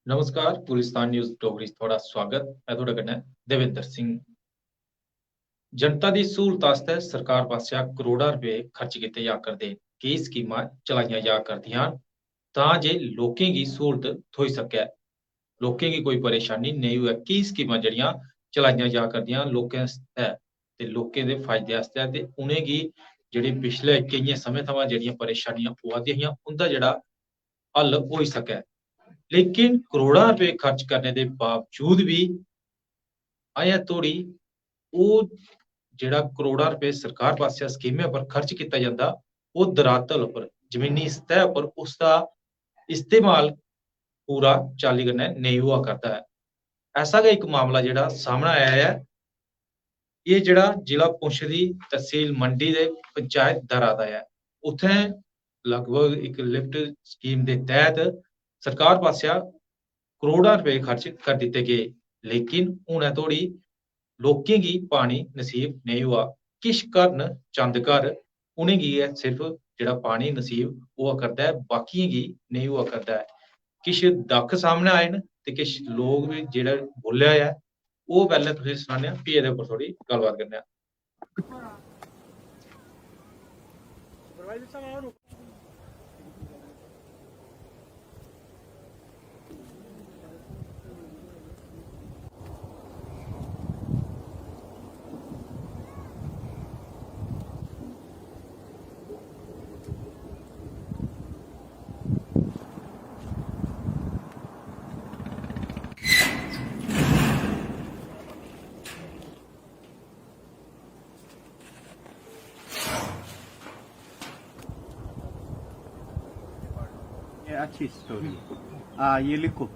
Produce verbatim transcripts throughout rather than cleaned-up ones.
नमस्कार, गुलिस्तान न्यूज़ डोगरी च थुआढ़ा स्वागत। में थुआढ़े कन्नै देवेंद्र सिंह। जनता दी स्हूलत आस्तै सरकार पासेआ करोड़ां रपेऽ खर्च कीते जा करदे न। केई स्कीमां चलाइयां जा करदियां न तां जे लोकें गी स्हूलत थ्होई सकै, लोकें गी कोई परेशानी नेईं होऐ। केई स्कीमां जेह्ड़ियां चलाइयां जा करदियां लोकें आस्तै ते लोकें दे फायदे आस्तै, ते उ'नेंगी जेह्ड़ी पिछले केइयें समें थमां जेह्ड़ियां परेशानियां होआ दियां हियां, उं'दा जेह्ड़ा हल होई सकै। लेकिन करोड़ां रपेऽ खर्च करने दे बावजूद बी अजें धोड़ी ओह् जेह्ड़ा करोड़ां रपेऽ सरकार पासेआ स्कीमें पर खर्च कीता जंदा, ओह् धरातल पर, जमीनी सतह पर उसदा इस्तेमाल पूरा चाल्ली कन्नै नेईं होआ करदा ऐ। ऐसा गै इक मामला जेह्ड़ा सामनै आया ऐ, एह् जेह्ड़ा जिला पुंछ दी तहसील मंडी दे पंचायत दरा दा ऐ। उत्थें लगभग इक लिफ्ट स्कीम दे तैह्त सरकार पासेआ करोड़ां रपेऽ खर्च करी दित्ते गे, लेकिन हुनै धोड़ी लोकें गी पानी नसीब नेईं होआ। किश घर न, चंद घर, उ'नेंगी गै सिर्फ जेह्ड़ा पानी नसीब होआ करदा ऐ, बाकियें गी नेईं होआ करदा ऐ। किश दक्ख सामनै आए न ते किश लोक बी जेह्ड़ा बोल्लेआ ऐ, ओह् पैह्लें तुसेंगी सनाने आं, फ्ही एह्दे उप्पर थोह्ड़ी गल्लबात करने आं। ये अच्छी स्टोरी है। हाँ, ये लिखो।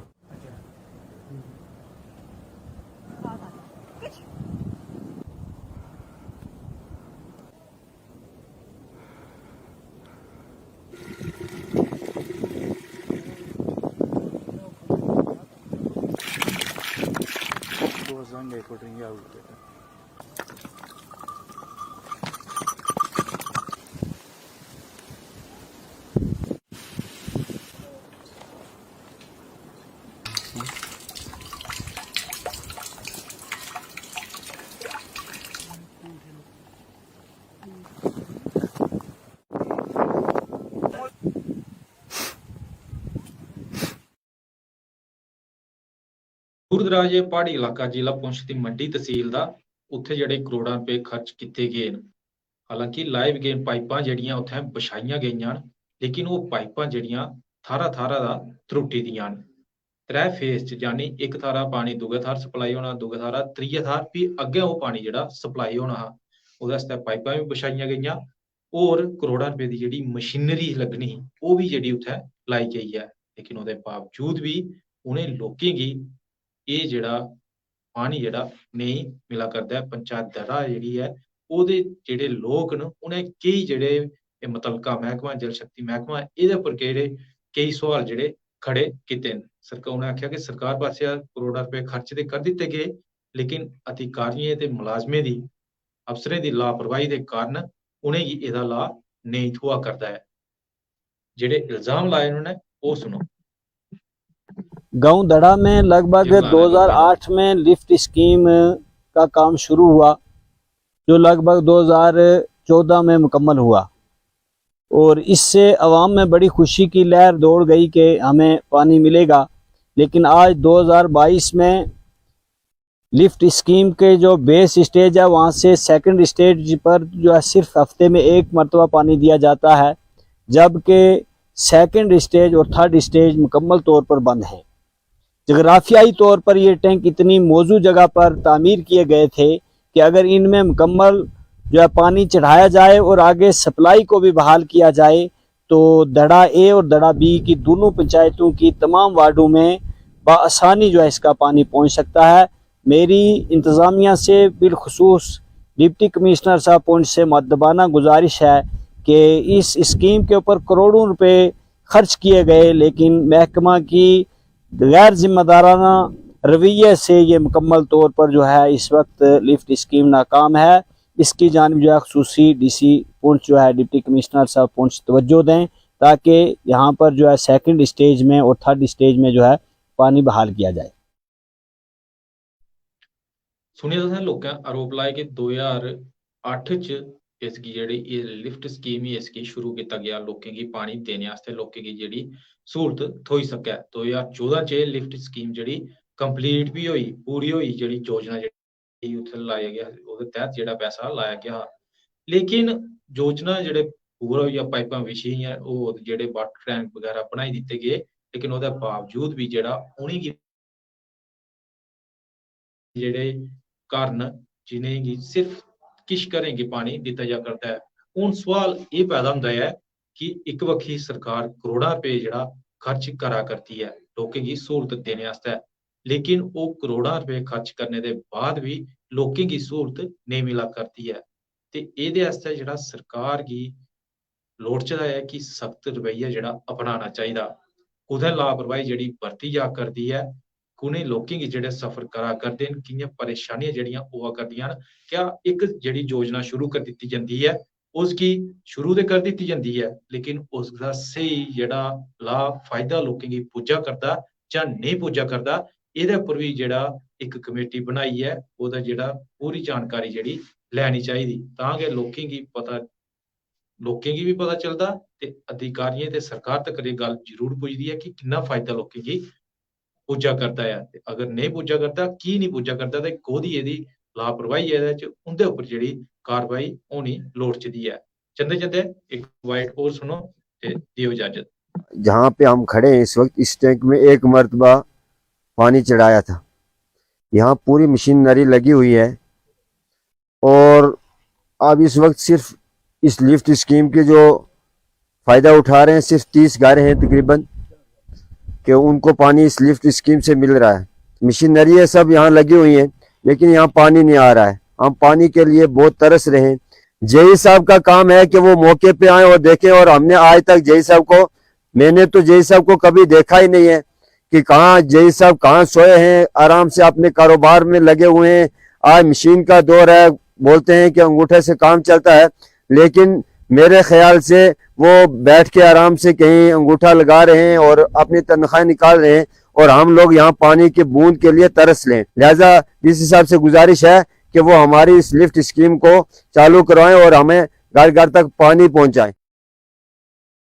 दूर दराज एह् प्हाड़ी इलाका, जिला पुंछ दी मंडी तसील दा, उत्थै जेह्ड़े करोड़ां रपेऽ खर्च कीते गे न। हालांकि लाइव गेन पाइपां जेह्ड़ियां उत्थै बछाइयां गेइयां न, लेकिन ओह् पाइपां जेह्ड़ियां थाह्रा थाह्रा दा त्रुट्टी दियां न। त्रै फेज च, यानी इक थाह्रा पानी दूए थाह्र सप्लाई होना, दूए थाह्रा, त्रिये थाह्र, फ्ही अग्गें ओह् पानी जेह्ड़ा सप्लाई होना हा, ओह्दे आस्तै पाइपां बी बछाइयां गेइयां। होर करोड़ां रपेऽ दी जेह्ड़ी मशीनरी लग्गनी ही, ओह् बी जेह्ड़ी उत्थै लाई गेई ऐ। लेकिन ओह्दे बावजूद बी उ'नें लोकें गी एह् जेह्ड़ा पानी जेह्ड़ा नेईं मिला करदा ऐ। पंचायत दरा जेह्ड़ी ऐ, ओह्दे जेह्ड़े लोक न, उ'नें केई जेह्ड़े एह् मुतलका मैह्कमा, जल शक्ति मैह्कमा, एह्दे उप्पर केह्ड़े केई सोआल जेह्ड़े खड़े कीते न। सरकार, उ'नें आखेआ कि सरकार पासेआ करोड़ां रपेऽ खर्च ते करी दित्ते गे, लेकिन अधिकारियें ते मलाजमें दी, अफसरें दी लापरवाही दे कारण उ'नेंगी एह्दा लाह् नेईं थ्होआ करदा ऐ। जेह्ड़े इल्जाम लाए न उ'नें, ओह् सुनो। गांव दड़ा में लगभग दो हज़ार आठ में लिफ्ट स्कीम का काम शुरू हुआ, जो लगभग दो हज़ार चौदह में मुकम्मल हुआ, और इससे अवाम में बड़ी खुशी की लहर दौड़ गई कि हमें पानी मिलेगा। लेकिन आज दो हज़ार बाईस में लिफ्ट स्कीम के जो बेस स्टेज है, वहाँ से सेकंड स्टेज पर जो है, सिर्फ हफ्ते में एक मरतबा पानी दिया जाता है, जबकि सेकंड स्टेज और थर्ड स्टेज मुकम्मल तौर पर बंद हैं। जगराफियाई तौर पर ये टैंक इतनी मौजू जगह पर तामीर किए गए थे कि अगर इनमें मुकम्मल जो है, पानी चढ़ाया जाए और आगे सप्लाई को भी बहाल किया जाए, तो दड़ा ए और दड़ा बी की दोनों पंचायतों की तमाम वार्डों में बआसानी जो है, इसका पानी पहुँच सकता है। मेरी इंतज़ामिया से, बिलखसूस डिप्टी कमिश्नर साहब पुंछ से मुअद्दबाना गुजारिश है कि इस स्कीम के ऊपर करोड़ों रुपए खर्च किए गए, लेकिन महकमा की गैर जिम्मेदाराना रवैये से ये मुकम्मल तौर पर जो है, इस वक्त लिफ्ट स्कीम नाकाम है। इसकी जानिब जो है, खसूसी डीसी पुंछ जो है, डिप्टी कमिश्नर साहब पुंछ तवज्जो दें, ताकि यहाँ पर जो है, सेकंड स्टेज में और थर्ड स्टेज में जो है, पानी बहाल किया जाए। सुनिया तुसें लोकें आरोप लाए कि दो ज्हार अट्ठ च इसगी जेह्ड़ी एह् लिफ्ट स्कीम ही इसगी शुरू कीता गेआ लोकें गी पानी देने आस्तै लोकें गी जेह्ड़ी स्हूलत थ्होई सकै। दो ज्हार चौदां च एह् लिफ्ट स्कीम जेह्ड़ी कंप्लीट बी होई, पूरी होई, जेह्ड़ी योजना जेह्ड़ी उत्थै लाया गेआ ओह्दे तैह्त जेह्ड़ा पैसा लाया गेआ हा, लेकिन योजना जेह्ड़े पूरा होई गेआ, पाइपां बिछी गेइयां, ओह् जेह्ड़े वाटर टैंक बगैरा बनाई दित्ते गे, लेकिन ओह्दे बावजूद बी जेह्ड़ा उ'नेंगी जेह्ड़े घर न जिनेंगी सिर्फ किश घरें गी पानी दित्ता जा करदा ऐ। हून सवाल एह् पैदा होंदा ऐ कि इक बक्खी सरकार करोड़ां रपेऽ जेह्ड़ा खर्च करा करदी ऐ लोकें गी स्हूलत देने आस्तै, लेकिन ओह् करोड़ां रपेऽ खर्च करने दे बाद बी लोकें गी स्हूलत नेईं मिला करदी ऐ। ते एह्दे आस्तै जेह्ड़ा सरकार गी लोड़चदा ऐ कि सख्त रवैया जेह्ड़ा अपनाना चाहिदा। कुतै लापरवाही जेह्ड़ी बरती जा करदी ऐ, कु'नें लोकें गी जेह्ड़े सफर करा करदे न, कि'यां परेशानियां जेह्ड़ियां होआ करदियां न, क्या इक जेह्ड़ी योजना शुरू कर दित्ती जंदी ऐ, उसगी शुरू ते कर दित्ती जंदी ऐ, लेकिन उसदा स्हेई जेह्ड़ा लाभ, फायदा लोकें गी पुज्जा करदा जां नेईं पुज्जा करदा, एह्दे उप्पर बी जेह्ड़ा इक कमेटी बनाइयै ओह्दा जेह्ड़ा पूरी जानकारी जेह्ड़ी लैनी चाहिदी, तां गै लोकें गी पता, लोकें गी बी पता चलदा ते अधिकारियें ते सरकार तक्कर एह् गल्ल जरूर पुजदी ऐ कि किन्ना फायदा लोकें गी पुज्जा करदा ऐ ते अगर नेईं पुज्जा करदा, की नेईं पुज्जा करदा ते कोह्दी एह्दी लापरवाही ऐ एह्दे च, उं'दे उप्पर जेह्ड़ी कार्रवाई होनी लोड़चदी ऐ। जंदे जंदे इक बाइट होर सुनो ते देओ इजाजत। जहाँ पे हम खड़े हैं इस वक्त, इस टैंक में एक मरतबा पानी चढ़ाया था। यहाँ पूरी मशीनरी लगी हुई है और अब इस वक्त सिर्फ इस लिफ्ट स्कीम के जो फ़ायदा उठा रहे हैं सिर्फ तीस घर हैं तकरीबन, कि उनको पानी इस लिफ्ट स्कीम से मिल रहा है। मशीनरी है सब यहाँ लगी हुई है, लेकिन यहाँ पानी नहीं आ रहा है। हम पानी के लिए बहुत तरस रहे हैं। जेई साहब का काम है कि वो मौके पे आए और देखें, और हमने आज तक जेई साहब को, मैंने तो जेई साहब को कभी देखा ही नहीं है कि कहाँ जेई साहब कहाँ सोए हैं, आराम से अपने कारोबार में लगे हुए हैं। आज मशीन का दौर है, बोलते हैं कि अंगूठे से काम चलता है, लेकिन मेरे ख्याल से वो बैठ के आराम से कहीं अंगूठा लगा रहे हैं और अपनी तनख्वाह निकाल रहे हैं, और हम लोग यहाँ पानी की बूंद के लिए तरस लें। लिहाजा डीसी साहब से गुजारिश है कि वो हमारी इस लिफ्ट स्कीम को चालू करवाएं और हमें घर घर तक पानी पहुँचाएं।